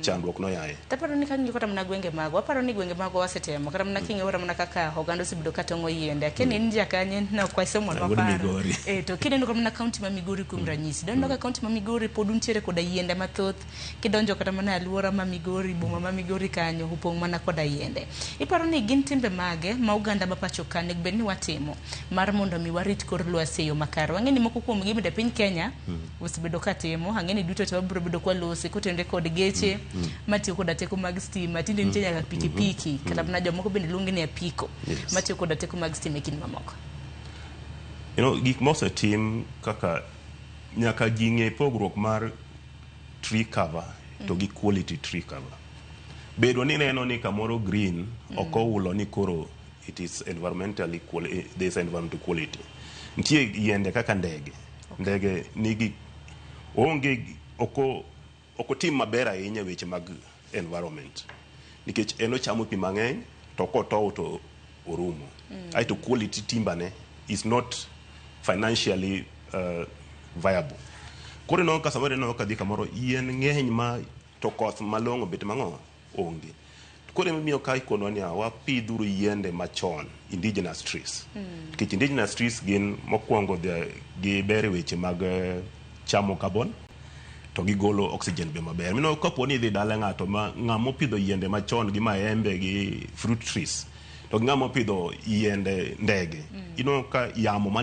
Chandruok noyaye. Taparo ni kang'iyo kata mana gwenge magwa, aparo ni gwenge magwa wasetemo, kata mana king'iyo kata mana kaka oganda osebedo ka tong'o yiende. Akia ni in jakanye, ne ok wasomo Wuod maparo. Migori. Eh, to kineno kata mana kaunti ma Migori kuom ranyisi, doneno ka kaunti ma Migori pod untiere koda yiende mathoth. Kidonjo kata mana e alwora ma Migori, boma ma Migori kanyo, opong' mana koda yiende. Iparo ni gin timbe mage ma oganda ma pacho ka onego bed ni watimo mar mondo mi warit kor lwasi e yo makare? Wang'e ni moko kuom gi bende piny Kenya osebedo ka timo, ang'e ni duto te wabiro bedo kwalose kotenore kod geche matiyo koda teko mag stima, tinde nitie nyaka pikipiki, kata mana jomoko bende luonge ni apiko matiyo koda teko mag stima e kind mamoko. Gik mosetim kaka nyaka ji ng'e pogruok mar tree cover to gi quality tree cover. Bedo ni neno ni kamoro green ok oulo ni koro it is environmentally quali there is environmental quality. Nitie yiende kaka ndege. Ndege nigi onge ok otim maber ahinya e weche mag environment. Nikech en ochamo pi mang'eny to kotow to orumo. Aeto quality timber ne is not financially viable. Koro ineno ka samoro ineno ka dhi kamoro yien ng'eny ma to koth malong'o bet mang'o onge. Koro emomiyo ka ikonwa niya wapidhuru yiende machon, indigenous trees. Nikech indigenous trees gin mokwongo giber e weche mag chamo carbon to gigolo oxygen be maber. Mino kapo ni idhi dala ng'ato ma ng'ama opidho yiende machon gi maembe gi fruit trees to gi ng'ama opidho yiende ndege, ineno ka yamo mane